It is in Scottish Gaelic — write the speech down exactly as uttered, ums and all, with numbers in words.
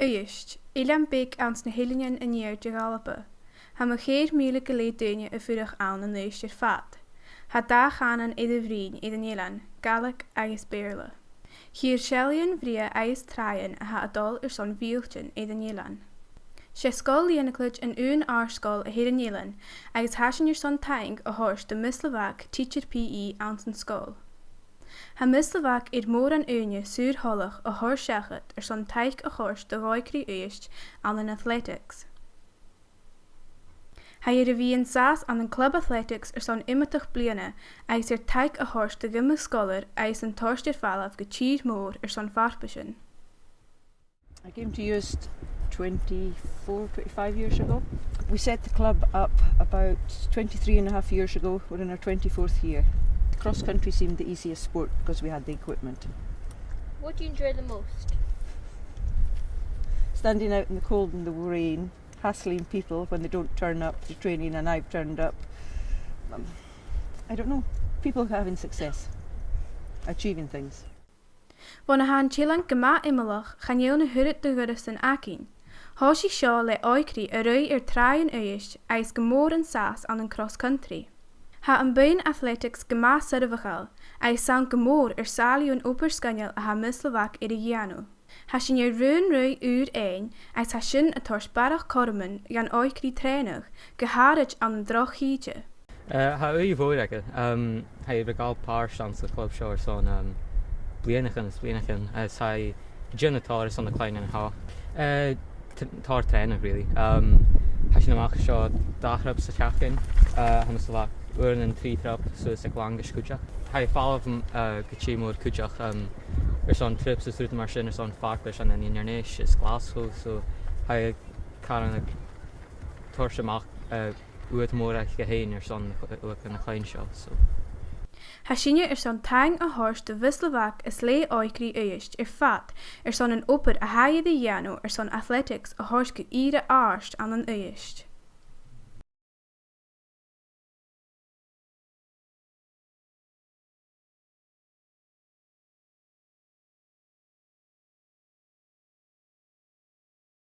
Uibhist, eilean beag anns na h-Eileanan an Iar de dh'Alba. Tha mu cheithir mìle gu leth daoine a' fuireach ann an Uibhist air fad. Tha dà chànan air a bruidhinn air an eilean, Gàidhlig agus Beurla. Tha seillean brèagha agus tràighean a tha a' dol airson mìltean air an eilean. 'S e Sgoil Lìonacleit an aon àrd-sgoil a th' air an eilean agus tha sinn airson taing a thoirt do Misla Mhac, tidsear P E anns an sgoil. Tha Misla Mhac air mòran ùine saor-thoileach a thoirt seachad airson taic a thoirt do dh'òigridh Uibhist ann an athletics. Tha i air a bhith an sàs ann an club athletics airson iomadach bliadhna agus air taic a thoirt do dh'iomadh sgoilear agus an toirt air falbh gu tìr-mòr airson farpaisean. I came to Uist twenty-four, twenty-five years ago. We set the club up about twenty-three and a half years ago. We're in our twenty-fourth year. Cross country seemed the easiest sport because we had the equipment. What do you enjoy the most? Standing out in the cold and the rain, hassling people when they don't turn up to training and I've turned up. Um, I don't know. People having success, achieving things. Bhon a tha an t-eilean gu math iomallach, chan eil na h-uiread de dh'uireasan againn. Thòisich seo le òigridh a' ruith air tràighean Uibhist agus gu mòr an sàs ann an cross country. Tha am buinn athletics gu math soirbheachail agus 's ann gu mòr air sàillibh an obair sgoinneil a tha Misla Mhac air a dhèanamh. Tha sinn air raon ruith ùr fhaighinn agus tha sin a' toirt barrachd cothroman dhan òigridh trèanadh, gu h-àraid ann an droch thìde. Eh, tha ùidh mhòr aige. Em, tha e air a ghabhail pàirt anns a' chlub seo airson, em, bliadhnaichean is bliadhnaichean, eh, is tha e a' dèanamh tòrr airson na cloinne an seo. Eh, t-, tòrr trèanadh, really. Em, tha sinn a-mach seo dà thriop sa t-seachdain, eh, tha Misla Mhac uaireannan trì triop suas aig Lannais cuideachd. Tha e a' falbh, em, eh, gu tìr-mòr cuideachd, em, airson trips is rudan mar sin, airson farpais ann an Inbhir Nis is Glaschu, so tha e caran a' toirt a-mach, eh, uair mòr aige fhèin airson na cl-, na cloinne seo, so. Tha sinne airson taing a thoirt do Mhisla Mhac is leth-òigridh Uibhist air fad airson an obair a tha iad a' dèanamh airson athletics a thoirt gu ìre àrd ann an Uibhist.